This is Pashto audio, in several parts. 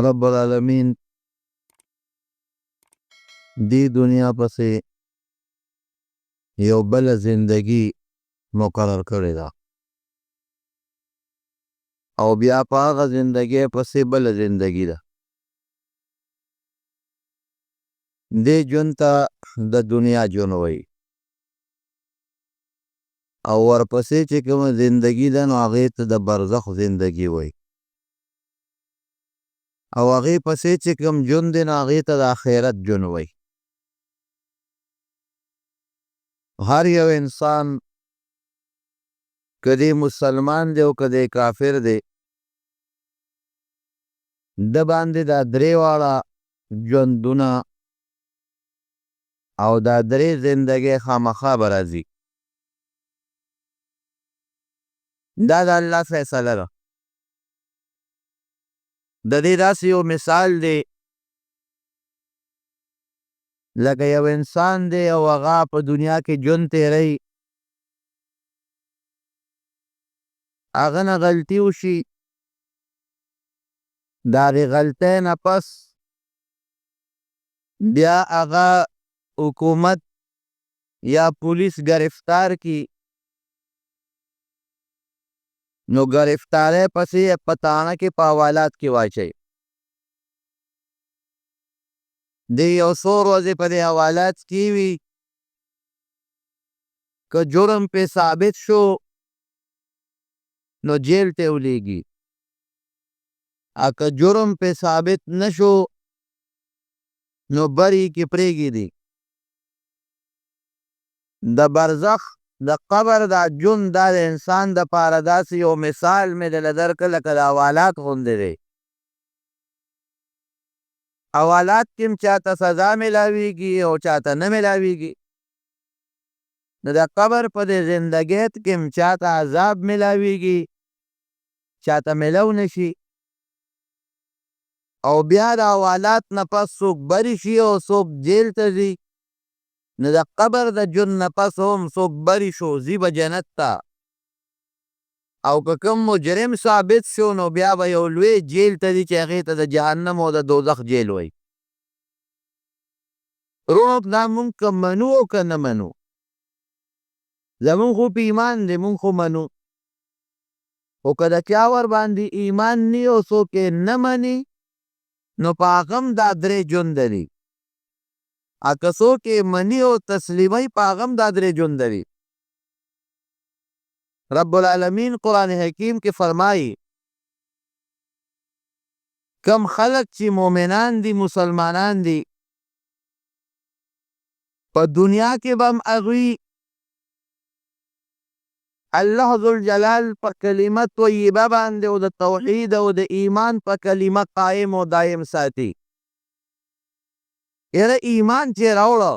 رب العالمین دې دنیا پسې یو بله زندگی مقرر کړې ده او بیا په هغه زندګۍ پسې بله زندگی ده. دې ژوند ته د دنیا ژوند وایي او ورپسې چې کومه زندگی ده نو هغې ته د برزخ زندگی وایي او هغې پسې چې کوم ژوند دی نو هغې ته د آخرت ژوند وایي. هر یو انسان که دی مسلمان دی او که دی کافر دی، ده باندې دا درې واړه ژوندونه او دا درې زندګۍ خامخا به راځي. دا د الله فیصله ده. د دې داسې یو مثال دی لکه یو انسان دی او هغه په دنیا کې ژوند تېروي، هغه نه غلطي وشي، د هغې غلطۍ نه پس بیا هغه حکومت یا پولیس ګرفتار کړي، نو ګرفتارۍ پسې یې په تاڼه کې په حوالات کې واچوي. دی یو څو ورځې په دې حوالات کې وي، که جرم پې ثابت شو نو جیل ته یې ولېږي، او که جرم پې ثابت نه شو نو بری کې پرېږدي. د برزخ د قبر دا ژوند دا د انسان د پاره داسې یو مثال مې دله درکړ لکه د حوالات غوندې دی. حوالات کې هم چاته سزا ملاویږي او چاته نه ملاویږي. نو د قبر په دې زندګیت کې هم چاته عذاب ملاویږي، چاته ملاو نه شي. او بیا د حوالات نه پس څوک بری شي او څوک جیل ته ځي. نو د قبر د ژوند نه پس هم څوک بری شو ځي به جنت ته، او که کوم مجرم ثابت شو نو بیا به یو لوی جیل ته ځي چې هغې ته د جهنم او د دوزخ جیل وایي. وروڼو دا مونږ که منو او که نه منو، زمونږ خو په ایمان دی، مونږ خو منو، خو که د چا ورباندې ایمان نی او څوک یې نه مني نو په هغه هم دا درې ژونده دي، او که څوک یې مني او تسلیموي په هغه هم دا درې ژونده دي. رب العالمین قرآن حکیم کې فرمایي کوم خلک چې مؤمنان دي، مسلمانان دي، په دنیا کې به هم هغوی الله ذوالجلال په کلمه طیبه باندې او د توحید او د ایمان په کلمه قایم او دایم ساتي. یعنی ایمان چې راوړه،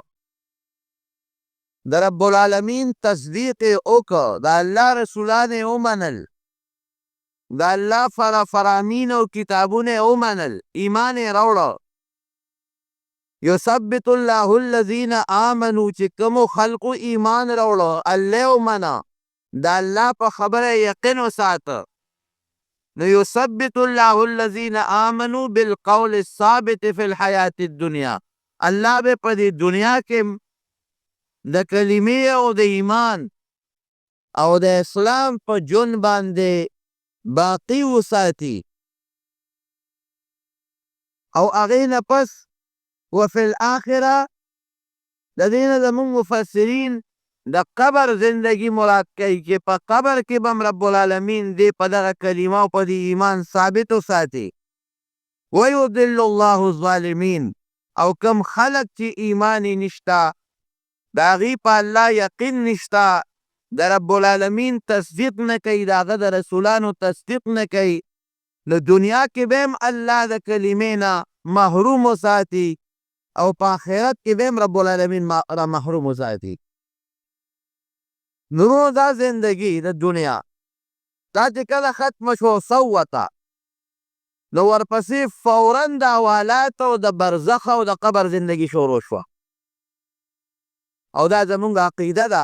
د رب العالمین تصدیق یې وکړ، د الله رسولان یې ومنل، د الله فرامین او کتابونه یې ومنل، ایمان یې راوړه. یثبت الله الذین آمنو، چې کومو خلقو ایمان راوړه، الله یې ومنه، د الله په خبره یې یقین وساته، نو یثبت الله الذین آمنو بالقول الثابت فی الحیات الدنیا، الله به په دې دنیا کې د کلمې او د ایمان او د اسلام په ژوند باندې باقي وساتي. او هغې نه پس وفي الاخره، د دې نه زموږ مفسرین د قبر زندگی مراد کوي چې په قبر کې به هم رب العالمین دې په دغه کلمه او په دې ایمان ثابت وساتي. ویضل الله الظالمین، او کوم خلک چې ایمان یې نشته، د هغوی په الله یقین نشته، د رب العالمین تصدیق نه کوي، د هغه د رسولانو تصدیق نه کوي، نو دنیا کې به هم الله د کلمې نه محروم وساتي او په آخرت کې به هم رب العالمین را محروم وساتي. نو دا زندگی د دنیا دا چې کله ختمه شوه او سوته، نو ورپسې فوراً د حوالات او د برزخ او د قبر زندگی شروع شوه. او دا زمونږ عقیده ده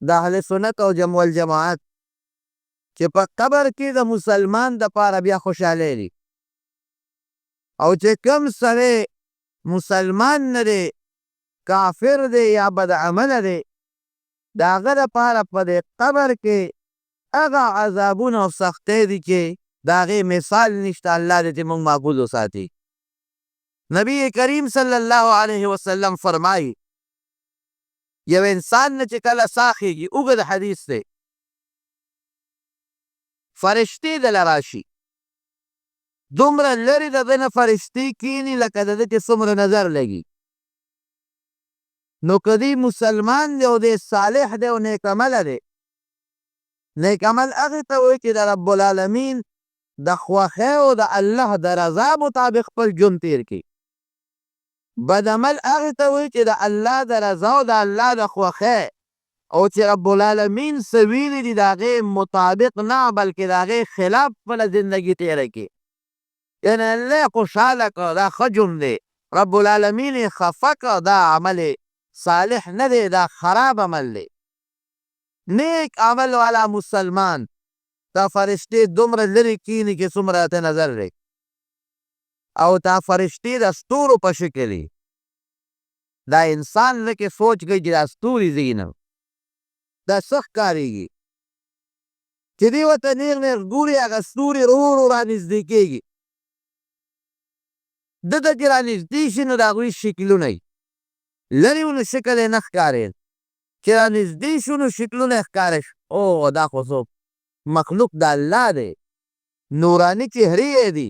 د اهل سنت او جمع الجماعت چې په قبر کې د مسلمان د پاره بیا خوشحالي دي. او چې کوم سړی مسلمان نه دی، کافر دی یا بد عمله دی، د هغه دپاره په دې قبر کې هغه عذابونه او سختۍ دي چې د هغې مثال نشته. الله دې ترې موږ محفوظ وساتي. نبی کریم صلی الله علیه وسلم فرمایي، یو انسان نه چې کله ساه خېږي، اوږد حدیث دی، فرشتې دله راشي، دومره لرې د ده نه فرشتې کښېني لکه د ده چې څومره نظر لګي. نو که دی مسلمان دی او دی صالح دی او نیک عمله دی، نیک عمل هغې ته وایي چې د رب العالمین د خوښۍ او د الله د رضا مطابق خپل ژوند تېر کړي. بد عمل هغې ته وایي چې د الله د رضا او د الله د خوښۍ او چې رب العالمین څه ویلي دي د هغې مطابق نه، بلکې د هغې خلاف خپله زندګي تېره کړي. یعنې الله یې خوشحاله کړ، دا ښه ژوند دی، رب العالمین یې خفه کړ، دا عمل صالح نه دی، دا خراب عمل دی. نیک عمل والا مسلمان دا فرشتې دومره لرې کیني چې څومره ته نظر دی، او دا فرشتې د ستورو په شکل. دا انسان لکه سوچ کوي چې دا ستوري ځي نه، دا څه ښکارېږي چې دی ورته نېغ نېغ ګوري، هغه ستوري ورو ورو رانږدې کېږي. ده ته چې رانږدې شي نو د هغوی شکلونه یي لرې وو، نو شکل یې نه ښکارېد، چې رانږدې شو نو شکلونه یې ښکاره شو. او دا خو څوک مخلوق د الله دی، نوراني چهرې یې دي،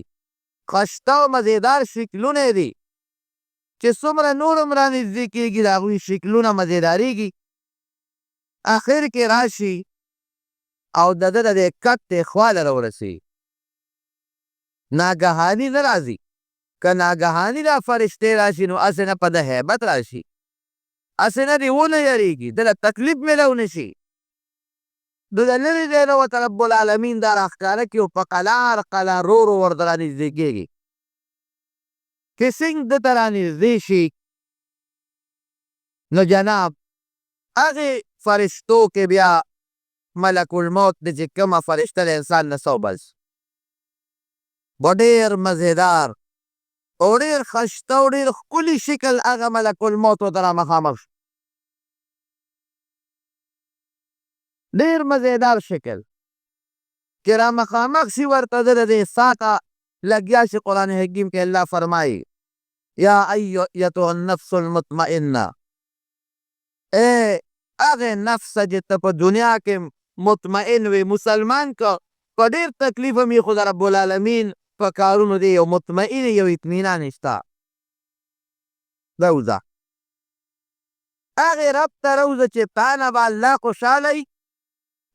ښایسته او مزیدار شکلونه یې دي. چې څومره نور هم رانږدې کېږي د هغوی شکلونه مزیدارېږي. اخر کې راشي او د ده د دې کټ خواله راورسېږي. ناګهاني نه راځي. که ناګهاني دا فرشتې راشي نو هسې نه په ده هیبت راشي، هسې نه دې ونه یریږي، ده له تکلیف میلاو نه شي. نو د لرې ځای نه ورته رب العالمین دا راښکاره کړي او په قلار قلار ورو ورو ورته رانږدې کېږي. چې څنګه ده ته رانږدې شي نو جناب هغې فرشتو کې بیا ملک الموت دی، چې کومه فرشته د انسان نه ساه وباسي، په ډېر مزیدار او ډېر ښایسته او ډېر ښکلي شکل هغه ملک الموت ورته رامخامخ شو. ډېر مزیدار شکل چې رامخامخ شي ورته، ده د دې ساه ته لګیا شي. قرآن حکیم کې الله فرمایي، یا ایتها النفس المطمئنه، ای هغه نفس چې ته په دنیا کې مطمئن وې. مسلمان که په ډېر تکلیف هم یې، خو د رب العالمین په کارونو دی یو مطمئن، یو اطمینان شته، راوځه، هغې رب ته راوځه چې تا نه به الله خوشحاله وي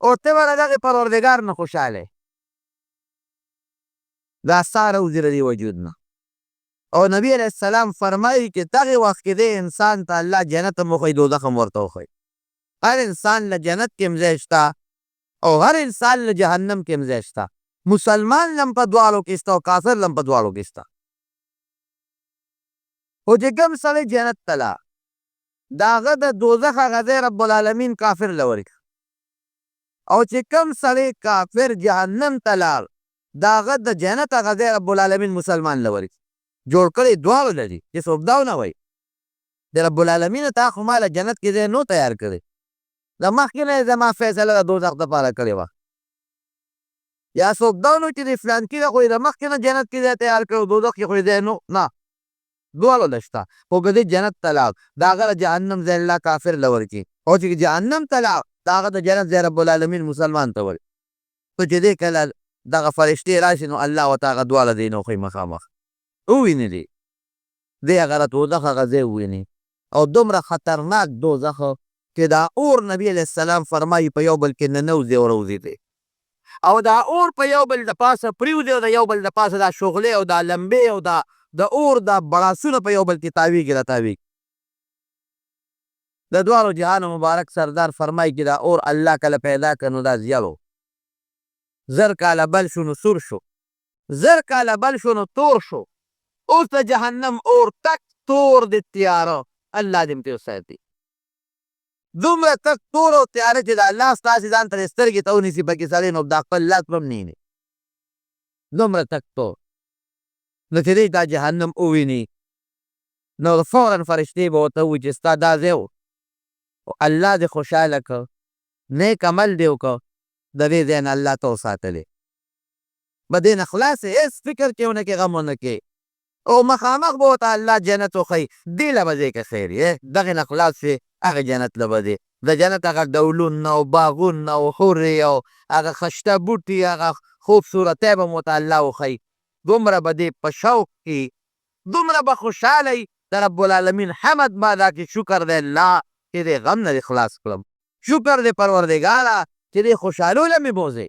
او ته به د دغې پروردګار نه خوشحاله. دا ساه راوځي د دې وجود نه. او نبی علیه السلام فرمایي چې دغې وخت کې دی انسان ته الله جنت هم وښیي، دوزخ هم ورته وښیي. هر انسان له جنت کې هم ځای شته او هر انسان له جهنم کې هم ځای شته. مسلمان له هم په دواړو کې شته او کافر له هم په دواړو کې شته. خو چې کوم سړی جنت ته لاړ، د هغه د دوزخ هغه ځای رب العالمین کافر له ورکړي، او چې کوم سړی کافر جهنم ته لاړ، د هغه د جنت هغه ځای رب العالمین مسلمان له ورکړي. جوړ کړی دواړو لري، چې څوک دا ونه وایي د رب العالمین تا خو ما له جنت کې ځای نو تیار کړی، د مخکې نه یې زما فیصله د دوزخ دپاره کړې وه. یا څوک دا ونه چې د فلانکي له خو یې د مخکې نه جنت کې ځای تیار کړی او دوزخ کې خو یې ځای نو نه، دواړو له شته. خو که دی جنت ته لاړ، د هغه د جهنم ځای الله کافر له ورکړي، او چې جهنم ته لاړ، د هغه د جنت ځای رب العالمین مسلمان ته ورکړي. خو چې دی کله دغه فرشتې راشي نو الله ورته هغه دواړه ځایونه وښیي، مخامخ وویني دی، دی هغه د دوزخ هغه ځای وویني، او دومره خطرناک دوزخ چې دا اور، نبی علیه السلام فرمایي، په یو بل کې ننوځي او راوځي دی، او دا اور په یو بل د پاسه پریوځي او د یو بل د پاسه دا شغلې او دا لمبې او دا د اور دا بړاسونه په یو بل کې تاویږي راتاویږي. د دواړو جهانو مبارک سردار فرمایي چې دا اور الله کله پیدا کړ نو دا زیړ و، 1000 کاله بل شو نو سور شو، 1000 کاله بل شو نو تور شو، اوس د جهنم اور تک تور دی، تیاره، الله دې ترې وساتي. دومره تک تور او تیاره چې د الله ستاسې ځان ترې سترګې ته ونیسي پکې سړی، نو دا خپل لاس به هم نه ویني، دومره تک تور. نو چې دی دا جهنم وویني نو فورا فرشتې به ورته ووایي چې ستا دا ځای و، الله دې خوشحاله کړ، نیک عمل دې وکړ، د دې ځای نه الله ته وساتلې، به دې نه خلاص یې، هېڅ فکر کې ونه کې، غم ونه کې، او مخامخ به ورته الله جنت وښیي، دې له به ځې که خیر یې، دغې نه خلاص شوې هغې جنت له به ځې، د جنت هغه ډولونه او باغونه او حورې او هغه خشته بوټي هغه خوبصورتی به مو ورته الله وښیي، دومره به دې په شوق کي، دومره به خوشحاله یي، د رب العالمین حمد به ادا کړي، شکر دی الله چې دې غم نه دې خلاص کړم، شکر دی پروردګاره چې دې خوشحالو له مې بوځې.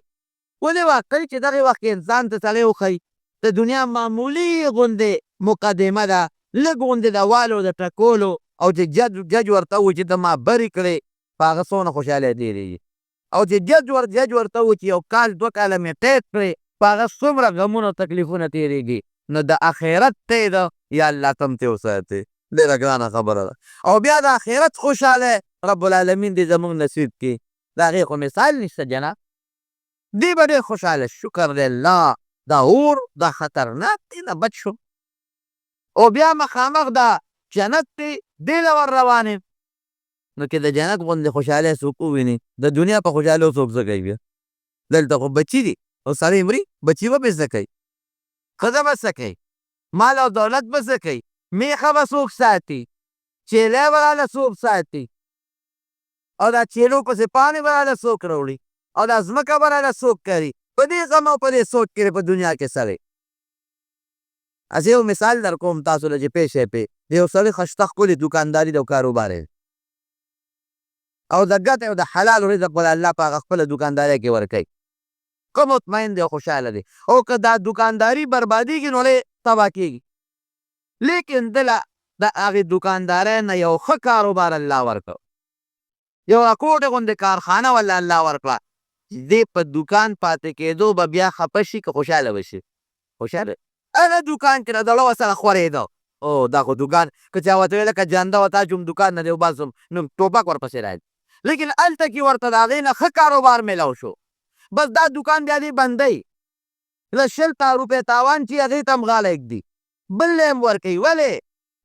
ولې واقعي چې دغې وخت کې انسان ته سړی وښيي د دنیا معمولي غوندې مقدمه ده، لږ غوندې د والو د ټکولو او چې جج ورته ووایي چې ته ما بري کړې، په هغه څونه خوشحالۍ تېرېږي، او چې جج ورته ووایي چې یو کال دوه کاله مې قید کړې، په هغه څومره غمونه او تکلیفونه تېرېږي. نو د اخرت قید یا الله ته هم ترې وساتې، ډېره ګرانه خبره ده. او بیا د اخرت خوشحالۍ رب العالمین دې زموږ نصیب کړي، د هغې خو مثال نشته جناب. دی به ډېر خوشحاله شي، شکر دی الله دا اور دا خطرناک دی نه بچ شوم او بیا مخامخ دا جنت دی، دې له ور روان یم. نو که د جنت غوندې خوشحالۍ څوک وویني، د دنیا په خوشحالو څوک څه کوي؟ بیا دلته خو بچي دي او سړی مري، بچي به پرې څه کوي، ښځه به څه کوي، مال او دولت به څه کوي، میښه به څوک ساتي، چیلی به راله څوک ساتي، او دا چیلو پسې پاڼې به راله څوک راوړي، او دا ځمکه به راله څوک کري. په دې غم او په دې سوچ کې په دنیا کې سړی. هسې یو مثال در کوم تاسو له چې پوه شئ پرې. د یو سړي خشته ښکلې دوکانداري ده او کاروبار یې او د ګټې او د حلال رزق به الله په هغه خپله دوکاندارۍ کې ورکوي. ښه مطمئن دی او خوشحاله دی، او که دا دوکانداري بربادېږي نو دی تباه کېږي. لیکن ده له د هغې دوکاندارۍ نه یو ښه کاروبار الله ورکړ، یو رکوټې غوندې کارخانه وله الله ورکړه، چې دی په دوکان پاتې کېدو به بیا خپه شي که خوشحاله به شي؟ خوشحاله. هغه دوکان کې د زړه ورسره خورېده، او دا خو دوکان که چا ورته ویل که جنده وتا چې هم دوکان نه دې وباسم نو ټوپک ورپسې راځي، لیکن هلته کې ورته د هغې نه ښه کاروبار میلاو شو، بس دا دوکان بیا دی بندوي، له 20 تا روپۍ تاوان چې هغې ته هم غاړه ږدي، بل له هم ورکوي. ولې؟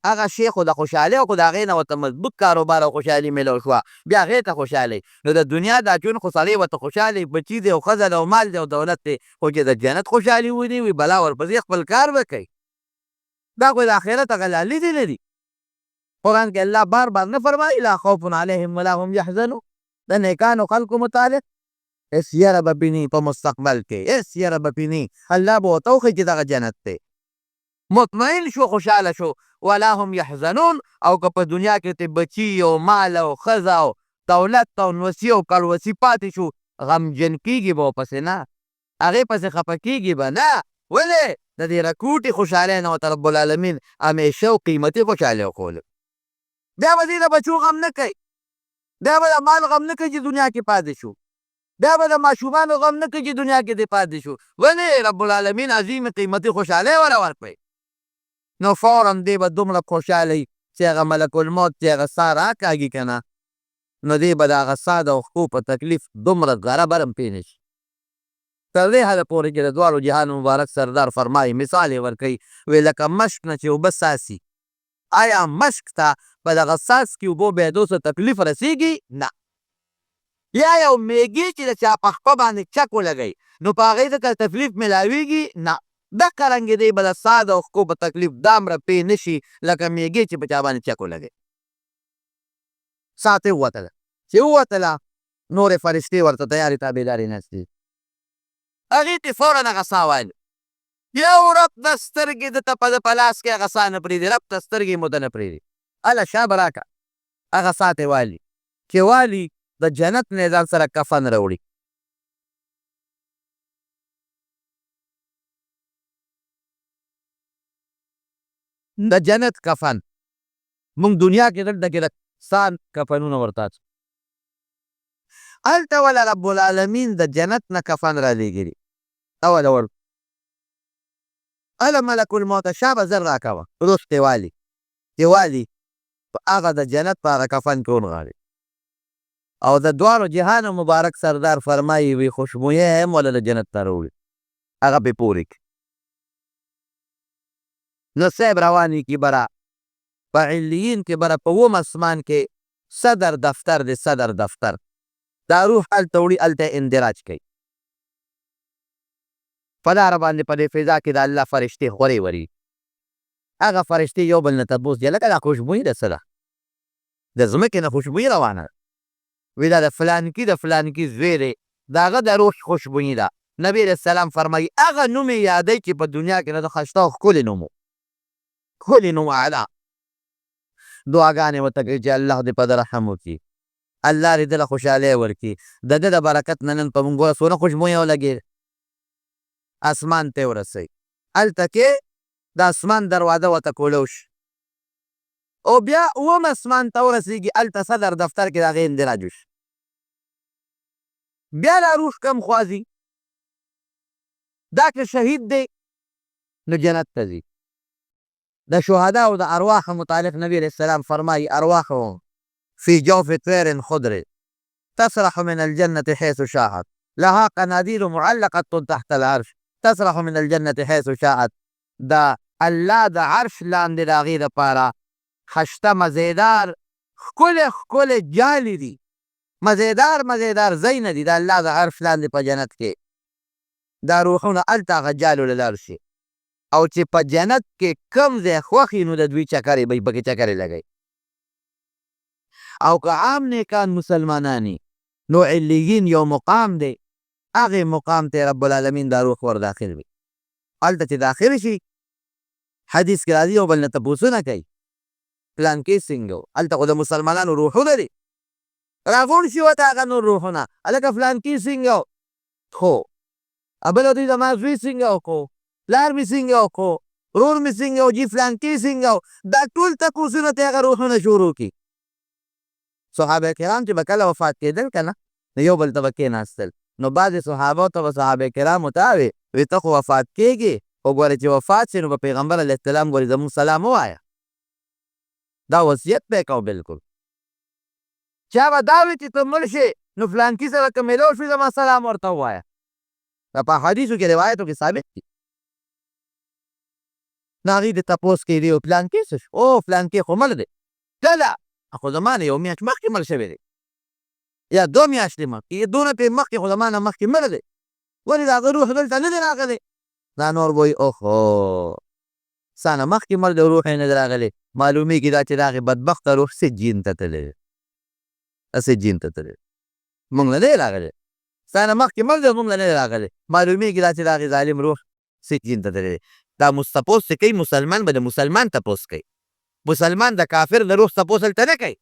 هغه شی خو د خوشحالۍ او خو د هغې نه ورته مضبوط کاروبار او خوشحالي میلاو شوه، بیا هغې ته خوشحاله وي. نو د دنیا دا ژوند خو سړی ورته خوشحاله وي، بچي دی او ښځه ده او مال دی او دولت دی، خو چې د جنت خوشحالي ونیوي وي بلا ورپسې خپل کار به کوي. دا خو د آخرت هغه لا لیدي نه دي. قرآن کې الله بار بار نه فرمایي لا خوف علیهم ولا هم یحزنون، د نیکانو خلکو متعلق هېڅ یره به پې نه په مستقبل کې، هېڅ یره به پې نه، الله به ورته وښیي چې دغه جنت دی. مطمئن شو، خوشحاله شو، ولا هم یحزنون. او که په دنیا کې ترې بچي او مال او ښځه او دولت او نوسي او کړوسي پاتې شو، غمجن کېږي به ورپسې نه، هغې پسې خفه کېږي به نه. ولې؟ د دې رکوټي خوشحالۍ نه ورته رب العالمین همېشه او قیمتي خوشحالۍ وښوله. بیا به دې د بچو غم نه کوي، بیا به د مال غم نه کوي چې دنیا کې پاتې شو، بیا به د ماشومانو غم نه کوي چې دنیا کې دې پاتې شو. ولې؟ رب العالمین عظیم قیمتي خوشحالۍ وله ورکړې. نو فورا دې به دومره خوشحاله وي چې هغه ملک الموت چې هغه ساه راکاږي که نه، نو دې به د هغه ساه د اوښکو په تکلیف دومره ذره بر هم پوه نه شي. تر دې حده پورې چې د دواړو جهانو مبارک سردار فرمایي، مثال یې ورکوي، وی لکه مشک نه چې اوبه څاڅي، آیا مشک ته په دغه څاڅکي اوبو بهېدو څه تکلیف رسېږي؟ نه. یا یو میږی چې د چا په خپه باندې چک ولګوي نو په هغې څه تکلیف ملاویږي؟ نه. دقه رنګې دی به د ساه د اوښکو په تکلیف دامره پوه نه شي لکه میږی چې په چا باندې چک ولګوي. ساه ترې ووتله، چې ووتله نورې فرشتې ورته تیارې تابعدارې ناستې دي، هغې ترې فورا هغه ساه والي، یو رب ته سترګې ده ته په ده په لاس کې هغه ساه نه پرېږدي، رب ته سترګې مو ته نه پرېږدي، هله شابه راکړه. هغه ساه ترې والي، چې والي د جنت نه یې ځان سره کفن راوړي. د جنت کفن موږ دنیا کې دلته کې د ساه کفنونه ورته اچوو، هلته وله رب العالمین د جنت نه کفن رالیږلي، اوله ور هله ملک الموت شابه زر راکوه، روح ترې والي، چې والي په هغه د جنت په هغه کفن کې ونغاړي. او د دواړو جهانو مبارک سردار فرمایي وي خوشبویه هم وله له جنت نه راوړي، هغه پرې پورې کړي. نو صاحب رواني کی بره په علیین کې بره په اووم اسمان کې صدر دفتر دی، صدر دفتر دا روح هلته وړي، هلته اندراج کوي. په لاره باندې په دې فضا کې د الله فرشتې خورې وري، هغه فرشتې یو بل نه تپوس دی، لکه دا خوشبويي د څه ده؟ د ځمکې نه خوشبويي روانه ده. وی دا د فلانکي د فلانکي زوی دی، د هغه د روح خوشبويي ده. نبی علیه السلام فرمایي هغه نوم یې یادوي چې په دنیا کې د ښایسته او ښکلي نوم و، ښکلي نوم، اعلی دعاګانې ورته کوي چې الله دې په ده رحم وکړي، الله دې ده له خوشحالۍ ورکړي، د ده د برکت نه نن په مونږ ګوره څونه خوشبویه ولګېده. اسمان ته یې ورسوي، هلته کې د اسمان دروازه ورته کولو شي او بیا اووم اسمان ته ورسېږي، هلته صدر دفتر کې د هغې اندراج وشي. بیا دا روح کم خوا ځي، دا که شهید دی نو جنت ته ځي. د شهداو د ارواحو متعلق نبی علیه السلام فرمایي ارواحهم فی جوف طیر خضر تسرح من الجنة حيث شاءت لها قناديل معلقة تحت العرش تسرح من الجنة حيث شاءت. د الله د عرش لاندې د هغې دپاره خشته مزیدار ښکلې ښکلې جالې دي، مزیدار مزیدار ځایونه دي د الله د عرش لاندې په جنت کې. دا روحونه هلته هغه جالو له لاړ شي او چې په جنت کې کوم ځای خوښ وي نو د دوی چکرې به پکې چکرې لګوي. او که عام نیکان مسلمانان وي نو علیین یو مقام دی، هغې مقام ته رب العالمین دا روح ور داخل وي. هلته چې داخل شي، حدیث کې راځي، یو بل نه تپوسونه کوي، پلانکی څنګه و؟ هلته خو د مسلمانانو روحونه دي، راغونډ شي ورته هغه نور روحونه، هلکه فلانکی څنګه و؟ خو بل ورته زما زوی څنګه و؟ خو پلار مې څنګه و؟ خو ورور مې څنګه و؟ جي فلانکی څنګه و؟ دا ټول تپوسونه ته هغه روحونه شروع کړي. صحابه کرام چې به کله وفات کېدل که نه، نو یو بل ته به کېناستل، نو بعضې صحابو ته به صحابه کرامو ته وې، وی ته خو وفات کېږې، خو ګورې چې وفات شې نو په پیغمبر علیه السلام ګورې زموږ سلام ووایه. دا وصیت به یې کاوه. بالکل چا به دا وي چې ته مړ شې نو فلانکي سره که میلاو شوې زما سلام ورته ووایه. دا په احادیثو کې روایتو کې ثابت دي. نو هغوی د تپوس کوي، دی فلانکی څه شو؟ او فلانکی خو مړ دی. کله؟ خو زما نه یو میاشت مخکې مړ شوی دی، یا دوه میاشتې مخکې، دونه پې مخکې خو زما نه مخکې مړ دی، ولې د هغه روح دلته نه دی راغلی؟ دا نور وایي اوهو، ستا نه مخکې مړ دی، روح یې نه دی راغلی، معلومیږي دا چې د هغې بدبخته روح سجین ته تللی دی، سجین ته تللی، مونږ نه دی راغلی، ستا نه مخکې مړ دی، مونږ نه دی راغلی، معلومیږي دا چې د هغې ظالم روح سجین ته تللی دی. دا تپوس چې کوي مسلمان به د مسلمان تپوس کوي، مسلمان د کافر د روح تپوس هلته نه کوي.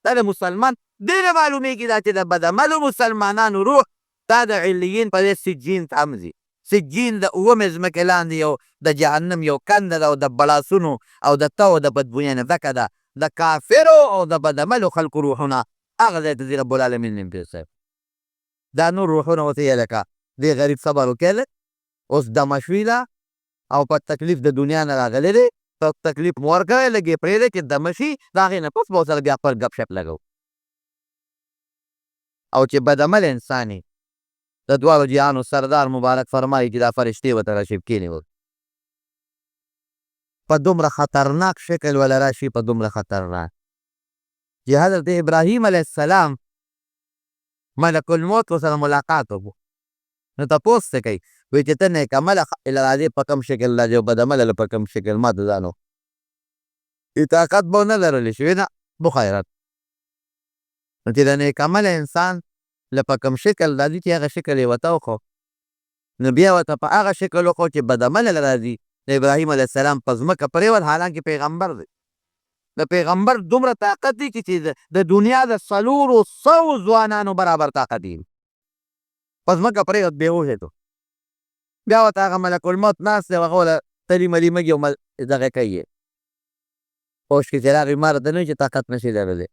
دا د مسلمان دې نه معلومیږي دا چې د بدعملو مسلمانانو روح دا د علیین په ځای سجین ته هم ځي. سجین د اوومې ځمکې لاندې یو د جهنم یو کنده ده او د بړاسونو او د تاو د بدبویۍ نه ډکه ده. د کافرو او د بدعملو خلکو روحونه هغه ځای ته ځي. رب العالمین نیم پیر صاحب دا نور روحونه ورته یې لکه دې غریب صبر وکړي، اوس دمه شوې ده او په تکلیف د دنیا نه راغلی دی، ته تکلیف مو ورکړی، لږ یې پرېږده چې دمه شي، د هغې نه پس به ورسره بیا خپل ګپ شپ لګوو. او چې بدعمل انسان یې، د دواړو جهانو سردار مبارک فرمایي چې دا فرشتې ورته راشي کښېني ورته په دومره خطرناک شکل وله راشي، په دومره خطرناک چې حضرت ابراهیم علیه السلام ملک الموت ورسره ملاقات وکړو، نو تپوس څه کوي، وایي چې ته نیک عمله راځې په کوم شکل راځې او بد عمله په کوم شکل، ما ته ځان وښیه. طاقت به ونه لرلی شي، نه بخیرات. نو چې د نیک عمله انسان له په کوم شکل راځي چې هغه شکل یې ورته وښو، نو بیا ورته په هغه شکل وښو چې بد عمله له راځي. د ابراهیم علیه السلام په ځمکه پرېوت، حالانکه پیغمبر دی، د پیغمبر دومره طاقت دی چې د دنیا د 400 ځوانانو برابر طاقت دی، په ځمکه پرېوت، بېهوښه شو. بیا ورته هغه ملک الموت ناست دی، هغه ورله تلي ملي مږي او دغه کوي یې. پوه شوې چې راغی، ما راته نه وایي چې طاقت نه شي لرلی.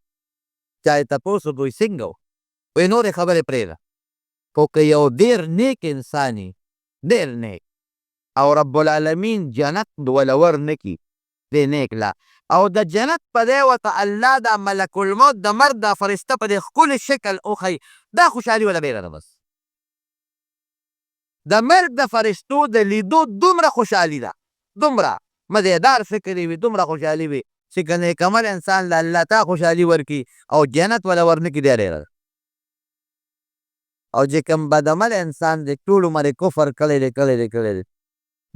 چا یې تپوس وکړو، وایي څنګه و؟ وایي نورې خبرې پرېږده، خو که یو ډېر نیک انسان یې، ډېر نیک، او رب العالمین جنت وله ور نه کړي دې نیک له، او د جنت په ځای ورته الله دا ملک الموت د مرګ دا فرشته په دې ښکلي شکل وښیي، دا خوشحالي وله بېله ده. بس د مرګ د فرشتو د لیدو دومره خوشحالي ده، دومره مزېدار شکل یې وي، دومره خوشحالي وي چې که نېک عمل انسان له الله تا خوشحالي ورکړي او جنت وله ورنه کړي، دا ډېره ده. او چې کوم بد عمل انسان دی، ټول عمر یې کفر کړی دی، کړی دی، کړی دی،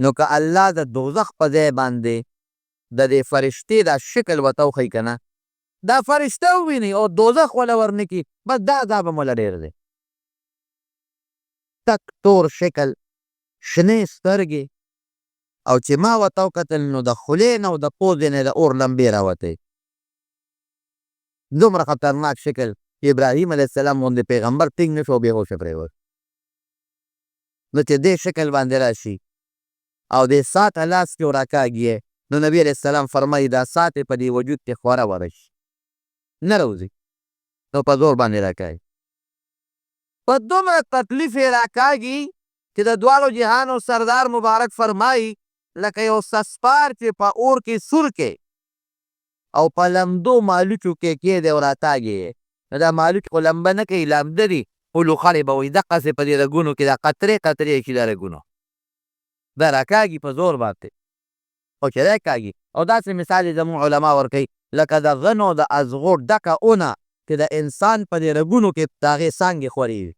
نو که الله د دوزخ په ځای باندې د دې فرشتې دا شکل ورته وښیي که نه، دا فرشته وویني او دوزخ وله ورنه کړي، بس دا عذاب هم وله ډېر دی. تک تور شکل، شنې سترګې، او چې ما ورته وکتل نو د خولې نه او د پوزې نه یې د اور لمبې راوتې. دومره خطرناک شکل چې ابراهیم علیه السلام غوندې پیغمبر ټینګ نه شو او بې هوشه پرېوت. نو چې دې شکل باندې راشي او دې ساه ته لاس کې وراکاږي، نو نبي علیه السلام فرمایي دا ساه ترې په دې وجود کې خوره وره شي، نه راوځي، نو په زور باندې راکاږي. په دومره تکلیف یې راکاږي چې د دواړو جهانو سردار مبارک فرمایي لکه یو سسپار چې په اور کې سور کې او په لمدو مالوچو کې کېږدې او راتاږې یې، نو دا مالوچ خو لمبه نه کوي، لامده دي، خو لوخړې به وهي، دقسې په دې رګونو کې دا قطرې قطرې شي دا رګونو دا راکاږي په زور باندې، خو چې راکاږي. او داسې مثال یې زموږ علما ورکوي لکه د غنو د ازغو ډکه اونه چې د انسان په دې رګونو کې د هغې څانګې خورې وي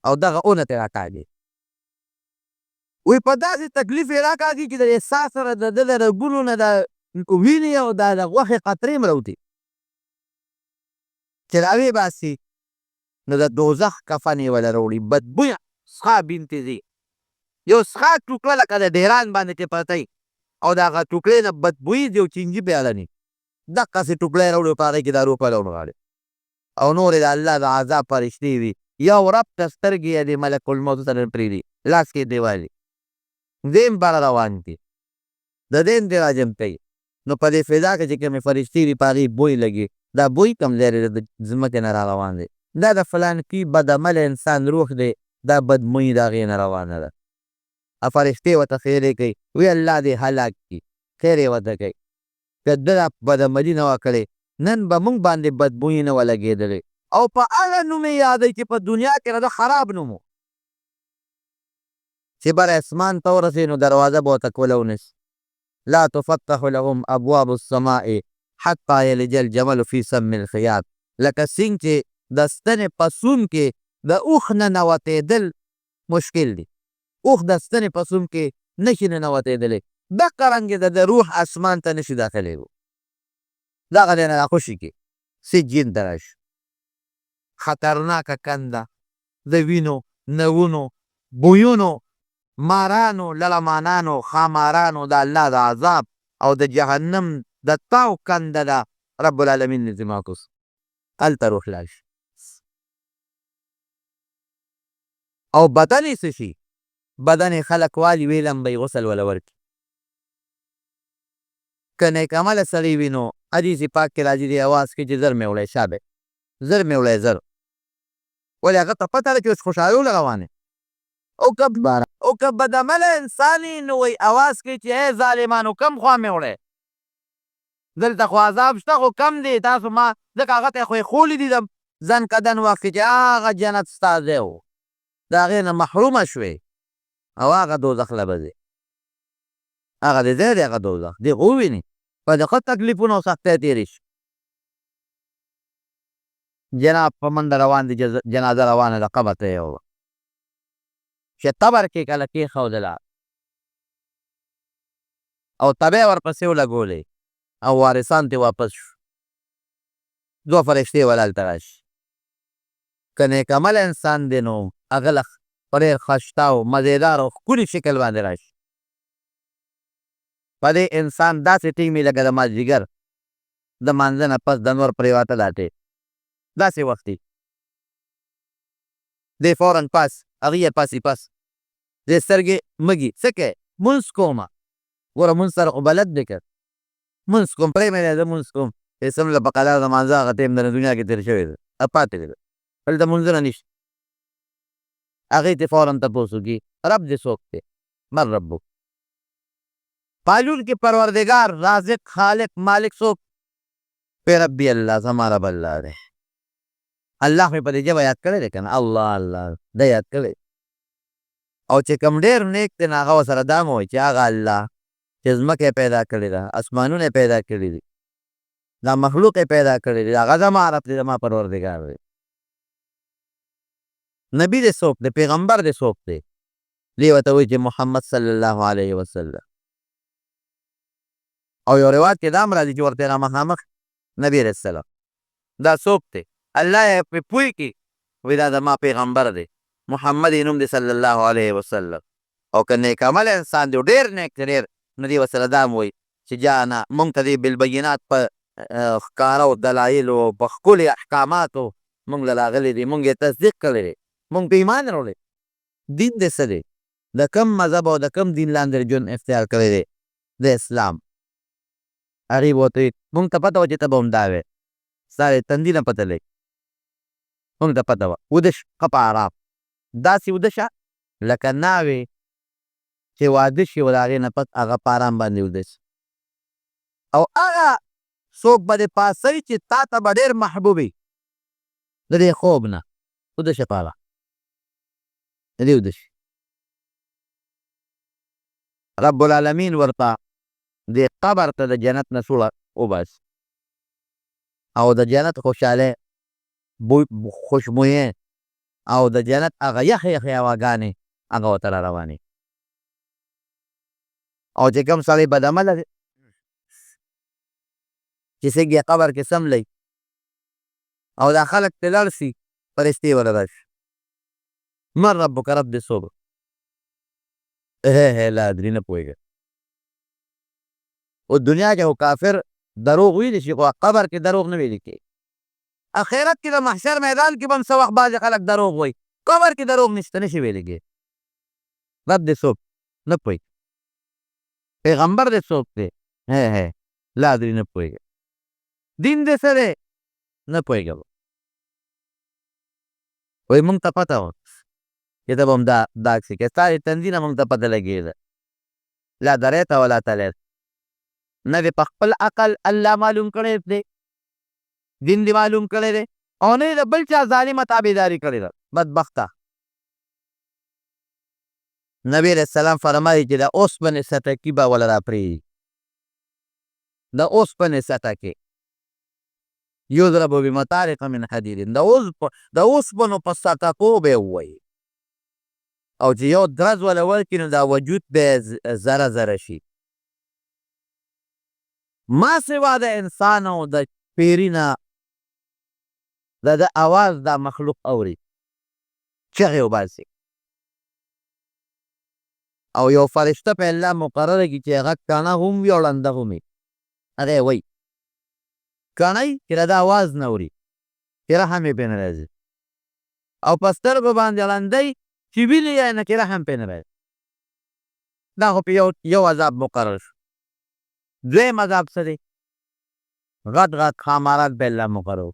او دغه اونه ترې راکاږي. وایي په داسې تکلیف یې راکاږي چې د دې ساه سره د ده د رګونو نه د وینې او د غوښې قطرې هم راوتي. چې راویې باسي نو د دوزخ کفن یې وله راوړي، بدبویه سخا بنتې ځي، یو سخا ټوکړه لکه د ډېران باندې چې پرته وي او د هغه ټوکړې نه بدبویي ځي او چینجي پرې اړني، دقسې ټوکړه یې راوړي او په هغې کې دا روح پله ونغاړي او نورې د الله د عذاب فرشتې وي، یو رب ته سترګې یې دې ملک الموت ته نه پرېږدي، لاس کې یې دیوالي دې هم بره روان کړي، د دې هم دې راجم کوي، نو په دې فضا کې چې کومې فرشتې دي په هغې بوی لګي، دا بوی کوم ځای دی؟ د ځمکې نه را روان دی، دا د فلانکي بد عمله انسان روح دی، دا بدبویي د هغې نه روانه ده. فرشتې ورته خیرې کوي، وی الله دې هلاک کړي، خیرې ورته کوي، که ده دا بد عملي نه وه کړې نن به مونږ باندې بدبویي نه وه لګېدلې. او په هغه نوم یې یادوي چې په دنیا کې د ده خراب نوم و. چې بر اسمان ته ورسېږي نو دروازه به ورته کولاو نه شي. لا تفتح لهم ابواب السماء حتی یلج الجمل فی سم الخیاط، لکه څنګه چې د ستنې په سوم کې د اوښ ننوتېدل مشکل دي، اوښ د ستنې په سوم کې نه شي ننوتېدلی، دقه رنګې د ده روح اسمان ته نه شي داخلېدو، دغه ځای نه راخوشي کړي سجین ته راشي. خطرناکه کنده د وینو، نوونو، بویونو، مارانو، لړمانانو، ښامارانو، د الله د عذاب او د جهنم د تاو کنده ده، رب العالمین دې ترې محفوظ کړي. هلته روح لاړ شي او بدن یې څه شي؟ بدن یې خلک والي ویې لمبوي، غسل وله ورکړي. که نیک عمله سړی وي نو حدیث پاک کې راځي، دی اواز کوي چې زر مې وړی شابه، زر مې وړی زر. ولې هغه ته پته ده چې اوس خوشحالو له روان یم. او که بدعمله انسان یې نو وایي اواز کوي چې ای ظالمانو کوم خوا مې وړی، دلته خو عذاب شته خو کم دی، تاسو ما ځکه هغه ته خو یې ښولي دي د ځن کدن وخت کې چې هغه جنت ستا ځای و، د هغې نه محرومه شوې او هغه دوزخ له به ځې، هغه دې ځای دی هغه دوزخ دې خو ووینې، په دې ښه تکلیفونه او سختۍ تېرې شي. جناب په منډه روان دي، جنازه روانه ده قبر ته یې یووړه، چې قبر کې کله کېښودله او تبی ورپسې ولګولې او وارثان ترې واپس شو، دوه فرشتې ول هلته راشي. که نیک عمله انسان دی نو هغه له په ډېر ښایسته او مزېدار او ښکلي شکل باندې راشي. په دې انسان داسې ټینګ وي لکه د مازدیګر د مانځه نه پس د نور پرېواته دا ټیم داسې وخت وي. دی فوراً پاس، هغوی یې پاسي پاس، دی سترګې مږي، څه کوې؟ مونځ کومه. ګوره مونځ سره خو بلد دی که مونځ کوم، پرې مې دی زه مونځ کوم. چې څومره په قلار د مانځه هغه ټیم د دنیا کې تېر شوی دی، پاتې دی، دلته مونځونه نشته. هغوی ترې فوراً تپوس وکړي، رب دې څوک دی؟ من ربک؟ پالونکی پروردګار، رازق، خالق، مالک څوک؟ وی ربي الله، زما رب الله دی. الله مې په دې ژبه یاد کړی دی که نه؟ الله الله دا یاد کړی. او چې کوم ډېر نیک دی نو هغه ورسره دا هم وایي چې هغه الله چې ځمکه یې پیدا کړې ده، اسمانونه یې پیدا کړي دي، دا مخلوق یې پیدا کړی دی، هغه زما رب دی، زما پروردګار دی. نبي دې څوک دی؟ پیغمبر دې څوک دی؟ دی ورته وایي چې محمد صلی الله علیه وسلم. او یو روایت کې دا هم راځي چې ورته را مخامخ نبي علیه السلام دا څوک دی؟ الله یې پرې پوه کړي، وایي دا زما پیغمبر دی، محمد یې نوم دی صلی الله علیه وسلم. او که نیک عمله انسان دی، ډېر نیک دی، ډېر، نو دی ورسره دا هم وایي چې جانا مونږ ته دې بالبینات په ښکاره او دلایلو او په ښکلي احکاماتو مونږ له راغلی دی، مونږ یې تصدیق کړی دی، مونږ پرې ایمان راوړی. دین دې څه دی؟ د کوم مذهب او د کوم دین لاندې دې ژوند اختیار کړی دی؟ د اسلام. هغوی به ورته وایي مونږ ته پته وه چې ته به همدا وې، ستا د تندي نه پته لګي، مونږ ته پته وه. وده شه ښه په ارام، داسې وده شه لکه ناوې چې واده شي او د هغې نه پس هغه په ارام باندې وده شي. او هغه څوک به دې پاڅوي چې تا ته به ډېر محبوب وي د دې خوب نه. وده شه په ارام د دې وده شي. رب العالمین ورته دې قبر ته د جنت نه سوړه وباسي او د جنت خوشحالۍ، خوشبویۍ او د جنت هغه یخې یخې هواګانې هغه ورته را روانې. او چې کوم سړی بد عمله دی چې څنګه یې قبر کې څملوي او دا خلک ترې لاړ شي، فرشتې ورله راشي، من ربک، رب دې څوک؟ هی هی لا ادري، نه پوهېږم. او دنیا کې خو کافر دروغ ویلی شي، خو قبر کې دروغ نه ویل کېږي. اخرت کې د محشر میدان کې به هم څه وخت بعضې خلک دروغ وایي، قبر کې دروغ نشته، نه شي ویلی کېږي. رب دې څوک؟ نه پوهېږي. پیغمبر دې څوک دی؟ هی هی لا ادري، نه پوهېږم. دین دې څه دی؟ نه پوهېږم. وایي مونږ ته پته وه چې ته به هم دا داسې کوې، ستا د تندي نه مونږ ته پته لګېده. لا دریت ولا تلیت، نه دې په خپل عقل الله معلوم کړی دی، دین دې معلوم کړی دی، او نه دې د بل چا ظالمه تابعداري کړې ده. بدبخته. نبی علیه السلام فرمایي چې د اوسپنې څټکي به وله راپرېږدي، د اوسپنې څټکې، یضرب بمطارق من حدید، د اوسپنو په څټکو به یې ووهي، او چې یو درز وله ورکړي نو دا وجود به یې ذره ذره شي. ما سوا د انسان او د پیري نه د ده اواز دا مخلوق اوري، چغې وباسي، او یو فرشته په الله مقرره کړي چې هغه کڼه هم وي او ړنده هم وي. هغه یې وایي کڼه وي چې د ده اواز نه اوري، چې رحم یې پرې نه راځي، او په سترګو باندې ړنده وي چې ویني یې نه، چې رحم پرې نه راځي. دا خو پرې یو عذاب مقرر شو. دویم عذاب څه دی؟ غټ غټ ښاماران په الله مقرر.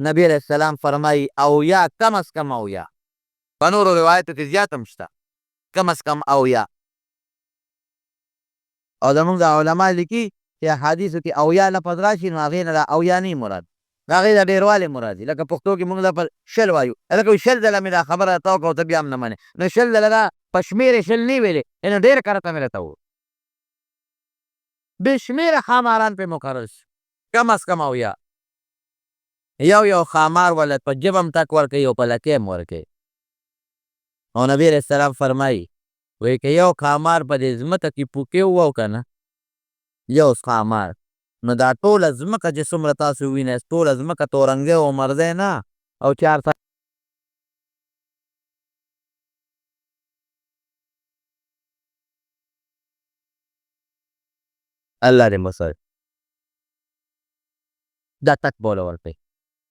نبی علیه السلام فرمایي او یا کم از کم او یا، په نورو روایتو کې زیات هم شته، کم از کم او یا. او زمونږ د علما لیکي چې احادیثو کې او یا لفظ راشي نو هغې نه دا او یا نه مراد، د هغې د ډېروالي مراد دي. لکه پښتو کې مونږ لفظ شل وایو، لکه شل ځله مې دا خبره درته وکړه او ته بیا هم نه منې، نو شل ځله دا په شمېر یې شل نه ویلې، یعنې ډېر کرته مې درته وویل. بې شمېره ښاماران پرې مقرر شي، کم از کم او یا. یو یو ښامار وله په ژبه هم ټک ورکوي او په لکۍ هم ورکوي. او نبی علیه السلام فرمایي، وایي که یو ښامار په دې ځمکه کې پوکې ووهو که نه، یو ښامار، نو دا ټوله ځمکه چې څومره تاسو وینئ، ټوله ځمکه تورنګی او عمرزی نه او چار الله دې مو دا ټک به وله ورکوي،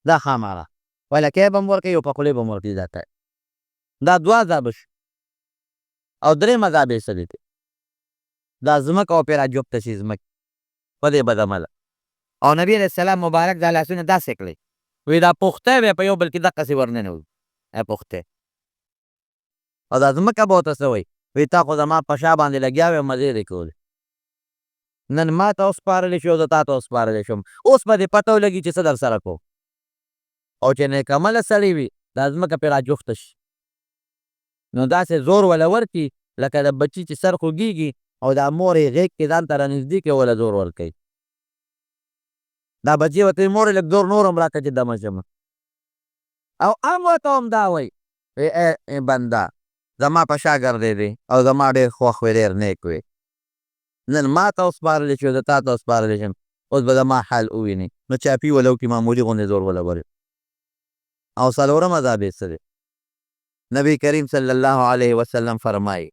دا ښاماره په لکۍ به هم ورکوي او په خولې به هم ورکوي. دا ټک، دا دوه عذابه شو. او درېیم عذاب یې څه دی؟ دا ځمکه او پرې راجوخته شي ځمکې په دې بد عمله. او نبی علیه السلام مبارک دا لاسونه داسې کړي، وایي دا پښتۍ به یې په یو بل کې دقسې ورننوځي پښتۍ، او دا ځمکه به ورته څه وایي؟ وایي تا خو زما په شا باندې لګیا وې او مزې دې کولې، نن ما ته وسپارلی شو او زه تا ته وسپارلی شوم، اوس به دې پته ولګي چې څه در سره کوم. او چې نیک عمله سړی وي دا ځمکه پرې راجوخته شي، نو داسې زور وله ورکړي لکه د بچي چې سر خوږېږي او دا مور یې غېږ کې ځان ته رانږدې کړي، وله زور ورکوي. دا بچی ورته وایي، مورې لږ زور نور هم راکړه چې دمه شم. او هم ورته همدا وایي، ای بنده زما په شا ګرځېدې او زما ډېر خوښ وې، ډېر نیک وې، نن ما ته وسپارلی شو، زه تا ته وسپارلی شم، اوس به زما حال ووینې. نو چاپي وله وکړي، معمولي غوندې زور وله ورکړي. او څلورم عذاب یې څه دی؟ نبی کریم صلی الله علیه وسلم فرمایي،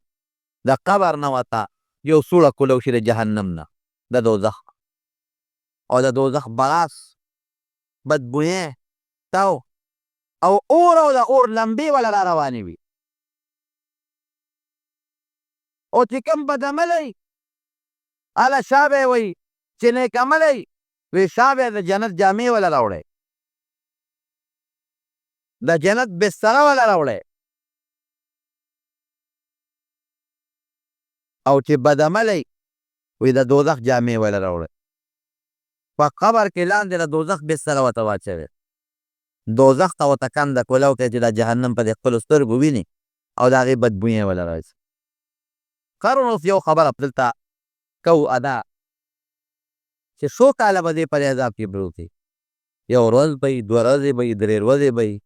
د قبر نه ورته یو سوړه کولو شي د جهنم نه، د دوزخ، او د دوزخ براس، بدبویه، تاو او اور او د اور لمبې وله را روانې وي. او چې کوم بدعملی هله شا به یې وایي، چې نیک عملی وي شا به یې د جنت جامې وله راوړی، د جنت بستره وله راوړی. او چې بدعملی وي د دوزخ جامې وله راوړی، په قبر کې لاندې د دوزخ بستره ورته واچوي، دوزخ ته ورته کنده کولاو کوي چې دا جهنم په دې خپلو سترګو ویني او د هغې بدبویې وله راځي. قرن اوس یو خبره دلته کوو ادا چې څو کاله به دې په دې عذاب کې پروت وي، یو ورځ به وي، دوه ورځې به وي، درې ورځې به وي،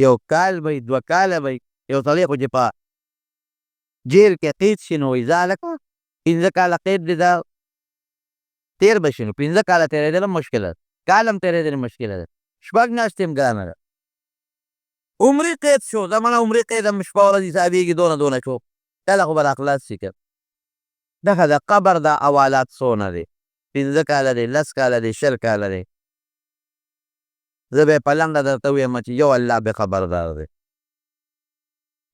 یو کال به وي، دوه کاله به وي. یو سړی خو چې په جیل کې قید شي نو وایي ځه هلکه 5 کاله قید دی، دا تېر به شي. نو 5 کاله تېرېدل هم مشکله ده، کال هم تېرېدل مشکله ده، شپږ میاشتې هم ګرانه ده. عمري قید شو، زمانه عمري قید هم شپه ورځ حسابېږي، دونه دونه شو، کله خو به راخلاص شي که دغه د قبر دا حوالات څونه دی، 5 کاله دی، 10 کاله دی، 20 کاله دی. زه به یې په لنډه درته ووایم چې یو الله به خبردار دی،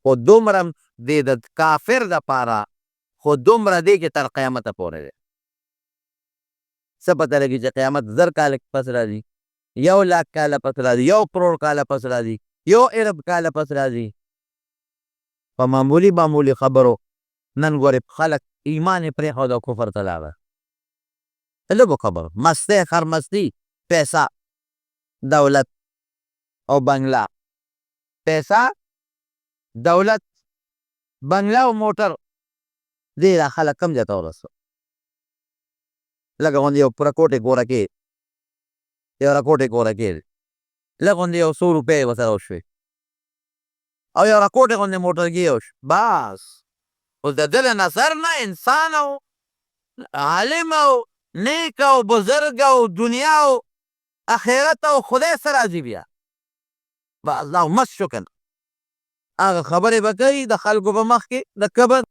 خو دومره دی د کافر دپاره، خو دومره دی چې تر قیامته پورې دی. څه پته لګي چې قیامت 1000 کاله پس راځي، 1 لاک کاله پس راځي، 1 کروڑ کاله پس راځي، 1 ارب کاله پس راځي. په معمولي معمولي خبرو نن ګورې خلک ایمان یې پرېښود او کفر ته لاړه. لږو خبرو، مستۍ، خرمستي، پیسه، دولت او بنګله، پیسه، دولت، بنګله او موټر، دې دا خلک کم ځای ته ورسول. لږه غوندې یو پوره کوټې کوره کې، یو رکوټې کوره کې، لږ غوندې یو څو روپۍ ورسره وشوې او یو رکوټې غوندې موټرګی وشو، بس. اوس د ده له نظر نه انسان او عالم او نیک او بزرګ او دنیا او اخرت او خدای سره راځي، بیا بس دا مست شو که نه، هغه خبرې به کوي د خلکو په مخ کې، د کبر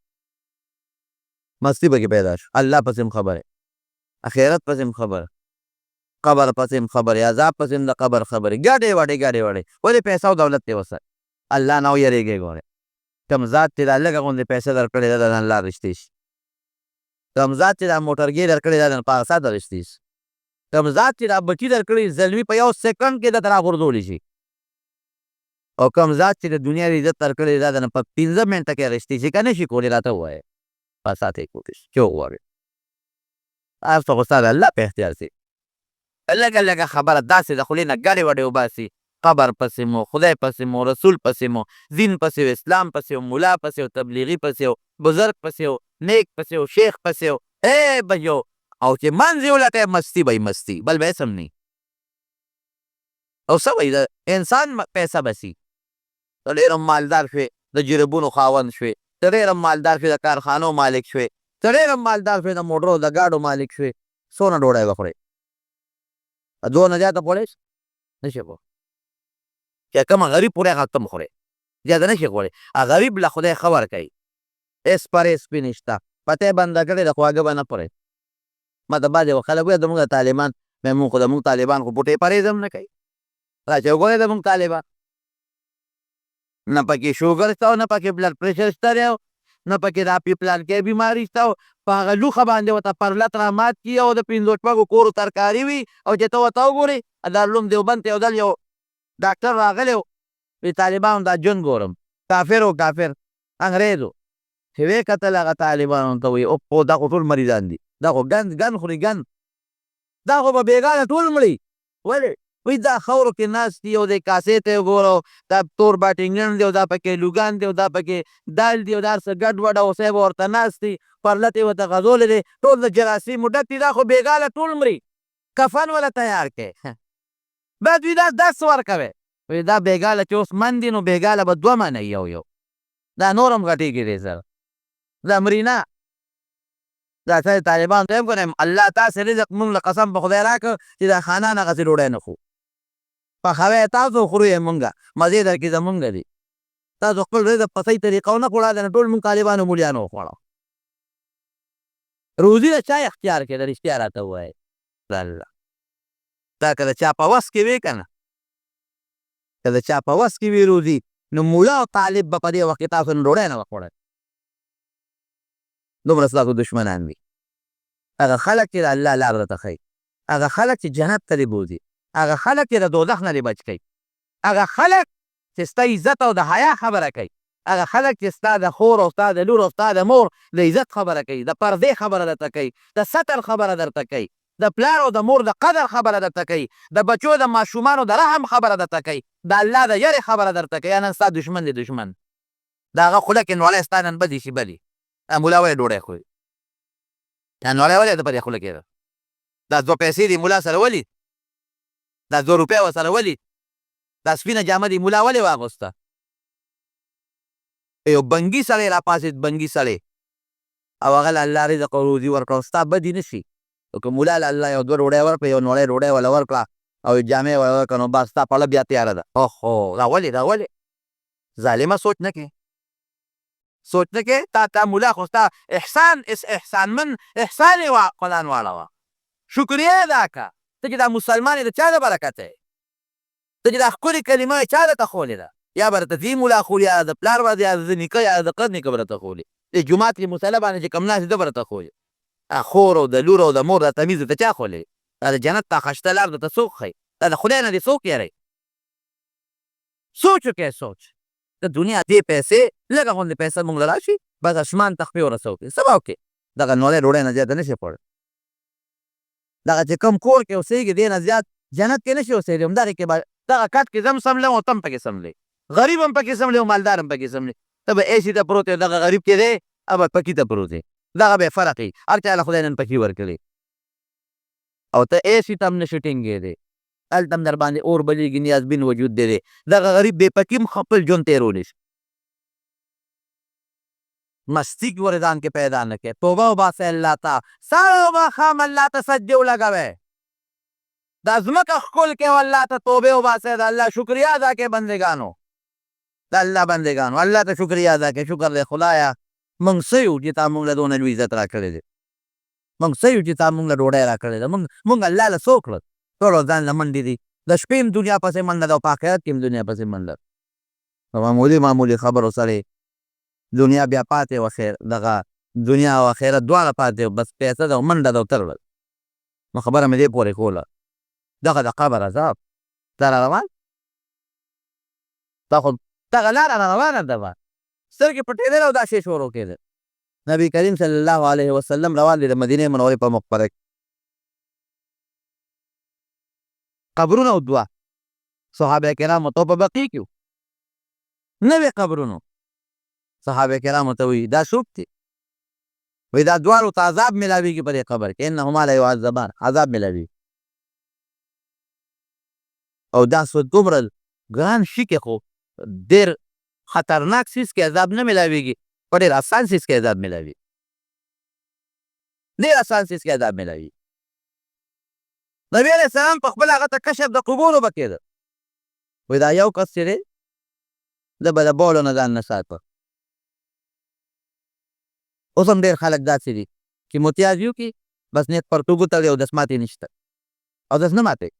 مستی پکې پیدا شو. الله پسې هم خبرې، اخرت پسې هم خبره، قبر پسې هم خبرې، عذاب پسې هم د قبر خبرې، ګډې وډې ګډې وډې. ولې پیسه او دولت یې وساتي؟ الله نه ویرېږي. ګورې کوم ذات چې دا لږه غوندې پیسه درکړې ده، د الله رښتې شي. کوم ذات چې دا موټرګی درکړې ده، د پارسا ته رښتې شي. کوم ذات چې دا بچي درکړي زلمي په یو سیکنډ کې درته راغورځولی شي. او کوم ذات چې د دنیا عزت درکړی ده، د په 5 منټه کې رښتې شي. که نه شي کولی راته ووایه، پارسا ته یې کولی شي چې وغواړي. هر څه خو ستا د الله په اختیار سي. لږه لږه خبره داسې د خولې نه ګډې وډې وباسي، قبر پسې مو، خدای پسې مو، رسول پسې مو، دین پسې او اسلام پسې او ملا پسې او تبلیغي پسې او بزرګ پسې او نیک پسې او شیخ پسې او ای بجو، او چې منځ یې ولټوې مستی به یې مستی، بل به هېڅ هم نه. او څه وایي د انسان پیسه بسي، ته ډېر هم مالدار شوې، د جربونو خاوند شوې، ته ډېر هم مالدار شوې، د کارخانو مالک شوې، ته ډېر هم مالدار شوې، د موټرو د ګاډو مالک شوې، څونه ډوډۍ به خورې؟ دونه زیاته خوړی شې؟ نه شې خوړی. چې کومه غریب خوري هغه تم خورې، زیاته نه شې خوړی. غریب له خدای ښه ورکوي، هېڅ پرې سپي نشته، پته یې بنده کړې ده، خواږه به نه خورې. ما ته بعضې وخت خلک وایي زموږ طالبان، مې موږ خو زموږ طالبان خو بوټې پرهېز هم نه کوي. راشه وګورئ زموږ طالبان، نه پکې شوګر شته او نه پکې بلډ پرېشر شته دی، او نه پکې دا پی پلان کې بیماري شته، او په هغه لوښه باندې ورته پرلت را مات کړي او د 5 شپږو کورو ترکاري وي. او چې ته ورته وګورې، دارالعلوم دیوبند ته یو ځل یو ډاکټر راغلی و، وایي طالبانو دا ژوند ګورم، کافر و، کافر انګرېز و، چې ویې کتل هغه طالبانو ته وایي اوپو دا خو ټول مریضان دي، دا خو ګند ګند خوري ګند، دا خو به بېګانه ټول مړي. ولې؟ وایي دا خاورو کې ناست دي او دې کاسې ته یې وګوره، او دا تور باټینګڼ دی، او دا پکې لوګان دی، او دا پکې دال دی، او دا هر څه ګډ وډ، او صاحب ورته ناست دي. پرلت یې ورته غځولی دی، ټول د جراثیمو ډک دي، دا خو بېګا له ټول مري، کفن وله تیار کړئ. بیا دوی دا درس ورکوي، وایي دا بېګا له چې اوس من دي نو بېګا له به دوه منه یو یو، دا نور هم غټېږي دې سره، دا مري نه. دا سړی طالبانو ته هم کنه الله تاسې رزق مونږ له قسم په خدای راکړ چې دا خانان هغسې ډوډۍ نه خورو، پخوی تاسو خورو یې مونږه، مزې درکې زمونږ دي، تاسو خپل رزق په صحیح طریقه ونه خوړه، دا ټول مونږ طالبانو مولیانو وخوړه. روزي د چا اختیار کې ده؟ رښتیا راته ووایئ. د الله دا که د چا په وس کې وي که نه، که د چا په وس کې وي روزي، نو مولا او طالب به په دې وخت کې تاسو نه ډوډۍ نه وه خوړلې، دومره ستاسو دښمنان دي. هغه خلک چې د الله لار درته ښیي، هغه خلک چې جنت ته دې بوځي، هغه خلک چې د دوزخ نه دې بچ کوي، هغه خلک چې ستا عزت او د حیا خبره کوي، هغه خلک چې ستا د خور او ستا د لور او ستا د مور د عزت خبره کوي، د پردې خبره درته کوي، د ستر خبره درته کوي، د پلار او د مور د قدر خبره درته کوي، د بچو د ماشومانو د رحم خبره درته کوي، د الله د یرې خبره درته کوي، نن ستا دښمن دی دښمن. د هغه خوله کې نوړی ستا نن بدې شي بدې. دا مولا ولې ډوډۍ خوري؟ دا نوړی ولې د په دې خوله کې ده؟ دا دوه پیسې دې مولا سره ولي؟ دا دوه روپۍ ورسره ولي؟ دا سپینه جامه دې مولا ولې واغوسته؟ یو بنګي سړی راپاڅېد، بنګي سړی، او هغه له الله رزق او روزي ورکړه، او ستا بدې نه شي. نو که مولا له الله یو دوه ډوډۍ ورکړه، یو نوړی ډوډۍ وله ورکړه او یو جامه یې وله ورکړه، نو بس ستا پړه بیا تیاره ده. اوهو، دا ولې؟ دا ولې؟ ظالمه سوچ نه کې، سوچ نه کې. تا تا مولا خو ستا احسان اس احسانمن احسان یې وا قرآن واړوه، شکریه ادا کړه. ته چې دا مسلمان یې د چا د برکته یې؟ ته چې دا ښکلې کلمه یې چا درته ښولې ده؟ یا به درته دې ملا ښولي، یا د پلار به، یا د نیکه، یا د قد نیکه به درته ښولي. دې جومات کې مصلی باندې چې کوم ناست دی ده به درته ښولي. خور او د لور او د مور دا تمیز درته چا ښولی؟ دا د جنت دا خشته لار درته څوک ښیي؟ دا د خدای نه دې څوک یری؟ سوچ وکړئ سوچ. د دنیا دې پیسې لږه غوندې پیسه مونږ له راشي بس اسمان ته خپې ورسوو کې څه به وکړې؟ دغه نوړی ډوډۍ نه زیاته نه شي خوړلی. دغه چې کوم کور کې اوسېږي دې نه زیات جنت کې نه شي اوسېدی، همدغې کې به دغه کټ کې زه هم څملم او ته هم پکې څملې، غریب هم پکې څملې او مالدار هم پکې څملې. ته به اې سي ته پروت یې، دغه غریب چې دی هغه به پکي ته پروت وي، دغه به فرق وي. هر چا له خدای نن پکي ورکړي او ته اې سي ته هم نه شې ټینګېدی، هلته هم درباندې اور بلېږي، نیازبین وجود دې دی. دغه غریب بې پکي هم خپل ژوند تېرولی شي. مستي ګورې ځان کې پیدا نه کړې، توبه وباسئ الله ته، سهار او ماښام الله ته سجدې ولګوئ، دا ځمکه ښکل کړئ او الله ته توبې وباسئ، د الله شکریه ادا کړئ بندګانو، د الله بندګانو الله ته شکریه ادا کړئ. شکر دی خدایه موږ څه یو چې تا موږ له دونه لوی عزت راکړی دی، موږ څه یو چې تا موږ له ډوډۍ راکړې ده، موږ الله له څه وکړل؟ ټول ورځ ځان له منډې دي، د شپې هم دنیا پسې منډه ده او په آخرت کې هم دنیا پسې منډه ده. په معمولي معمولي خبرو سره دنیا بیا پاتې وه، خیر دغه دنیا او آخرت دواړه پاتې وه، بس پیسه ده او منډه ده او تر نو خبره مې دې پورې کوله. دغه د قبر عذاب دا را روان، دا خو دغه لاره را روانه ده، به سترګې پټېدل او دا شی شروع کېدل. نبی کریم صلی الله علیه وسلم روان دي د مدینې منورې په مقبره کې، قبرونه او دوه صحابه کرامو ته په بقیع کې نوې قبرونو صحابه کرامو ته وایي دا څوک دي؟ وایي دا دواړو ته عذاب ملاویږي په دې قبر کې، انهما لا یعذبان، عذاب ملاویږي. او دا څه دومره ګران شي کې خو ډېر خطرناک څیز کې عذاب نه ملاویږي، په ډېر اسان څیز کې عذاب ملاویږي، ډېر اسان څیز کې عذاب ملاویږي. نبی علیه السلام په خپله هغه ته کشف د قبورو به کېده. وایي دا یو کس چې دی ده به د بولو نه ځان نه ساته. اوس هم ډېر خلک داسې دي چې متیاز یو کړي بس نیت پرتوګ وتړي، اودس ماتې نشته، اودس نه ماتوي،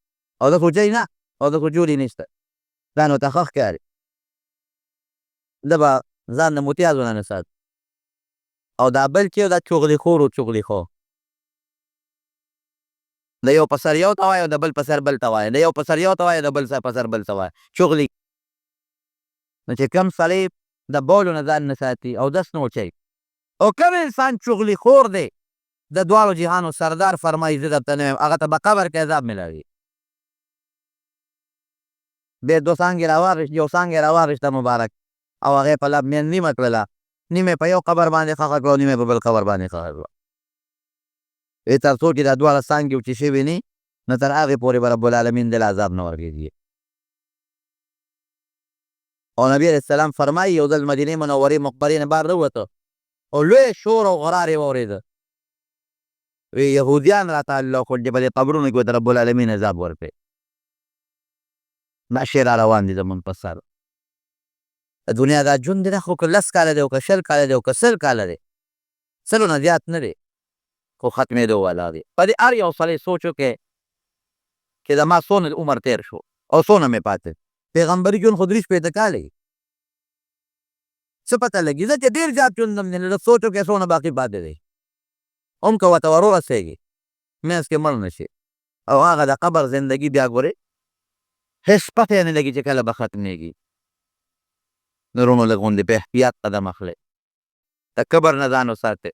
اودس وچوي نه، اودس وچولي نشته، ځان ورته ښه ښکاري. ده به ځان د متیازو نه نه ساتي. او دا بل چې دا چغلي خور و، چغلي خور د یو په سر یو ته وایي او د بل په سر بل ته وایي، د یو په سر یو ته وایي، د بل په سر بل ته وایي، چغلي. نو چې کوم سړی د بولو نه ځان نه ساتي او دس نه وچوي او کوم انسان چغلي خور دی، د دواړو جهانو سردار فرمایي زه درته نه وایم، هغه ته به قبر کې عذاب ملاوي. بیا دوه څانګې راواخیست، یو څانګه یې راواخیسته مبارک او هغه یې په لب مین نیمه کړله. نیمه یې په یو قبر باندې ښخه کړه او نیمه یې په بل قبر باندې ښخه کړه. وی تر څو چې دا دواړه څانګې وچې شوې نه نو تر هغې پورې به رب العالمین دله عذاب نه ورکوي. او نبی علیه السلام فرمایي یو ځل مدینې منورې مقبرې نه بهر راووته او لوی شور او غرار یې واورېده. وی یهودیان راته الله وښول چې په دې قبرونو کې ورته رب العالمین عذاب ورکوي. دا شی را روان دي زمونږ په سر. د دنیا دا ژوند دی دا خو که لس کاله دی او که 20 کاله دی او که 100 کاله دی، 100 نه زیات نه دی، خو ختمېدو والا دی. په دې هر یو سړی سوچ وکړي چې زما څونه عمر تېر شو او څونه مې پاتې. پیغمبري ژوند خو 63 کاله وي، څه پته لګي؟ ځکه ډېر زیات ژوند هم دی، نو لږ سوچ وکړئ څونه باقي پاتې دی. هم که ورته ور ورسېږي منځ کې مړ نه شي، او هغه د قبر زندګي بیا ګورې هېڅ پته یې نه لګي چې کله به ختمېږي. نو وروڼو لږ غوندې په احتیاط قدم اخلئ، د کبر نه ځان وساتئ،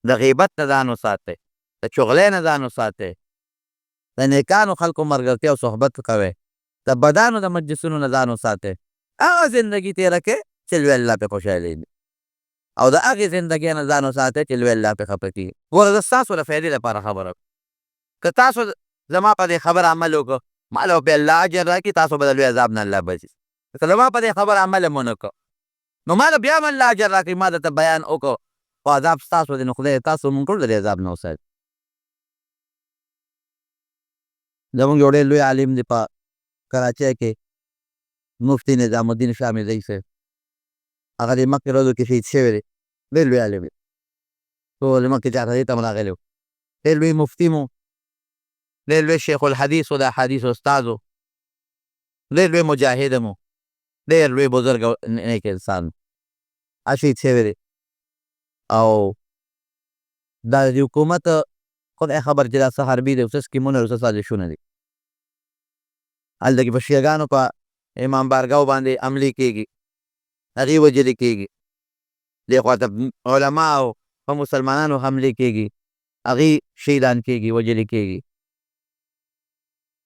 د غیبت نه ځان وساتئ، د چغلۍ نه ځان وساتئ، د نیکانو خلکو ملګرتیا او صحبت کوئ، د بدانو د مجلسونو نه ځان وساتئ. هغه زندګي تېره کړئ چې لوی الله پرې خوشحالېږي، او د هغې زندګۍ نه ځان وساتئ چې لوی الله پرې خفه کېږي. ګوره زه ستاسو د فایدې لپاره خبره کوم، که تاسو زما په دې خبره عمل وکړو ما له به الله اجر راکړي، تاسو به د لوی عذاب نه الله بچي. که زما په دې خبره عمل هم ونه کړو نو ما له بیا هم الله اجر راکړي، ما درته بیان وکړو خو عذاب ستاسو دی، نو خدای تاسو مونږ ټول د دې عذاب نه وساتي. زمونږ یو ډېر لوی عالم دی په کراچۍ کې، مفتي نظام الدین شامیزی صاحب، هغه دې مخکې ورځو کې شهید شوی دی، ډېر لوی عالم دی، څو ورځې مخکې چارسدې ته هم راغلی و، ډېر لوی مفتي مو، ډېر لوی شیخ الحدیث و، د احادیث استاد و، ډېر لوی مجاهد مو، ډېر لوی بزرګ او نیک انسان و، هغه شهید شوی دی. او دا د حکومت خدای خبر چې دا څه حربي دی او څه سکیمونه او څه سازشونه دي. هلته کې په شیعهګانو په امام بارګاو باندې حملې کېږي، هغې وژلې کېږي، دې خوا ته علما او په مسلمانانو حملې کېږي، هغې شهیدان کېږي، وژلې کېږي.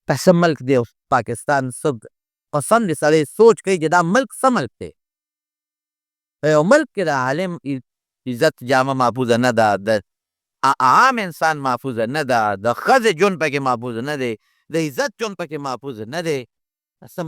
دا څه ملک دی اوس پاکستان؟ څه قسم دې سړی سوچ کوي چې دا ملک څه ملک دی؟ په یو ملک کې د عالم عزت جامه محفوظه نه ده، د عام انسان محفوظه نه ده، د ښځې ژوند پکې محفوظ نه دی، د عزت ژوند پکې محفوظ نه دی. څه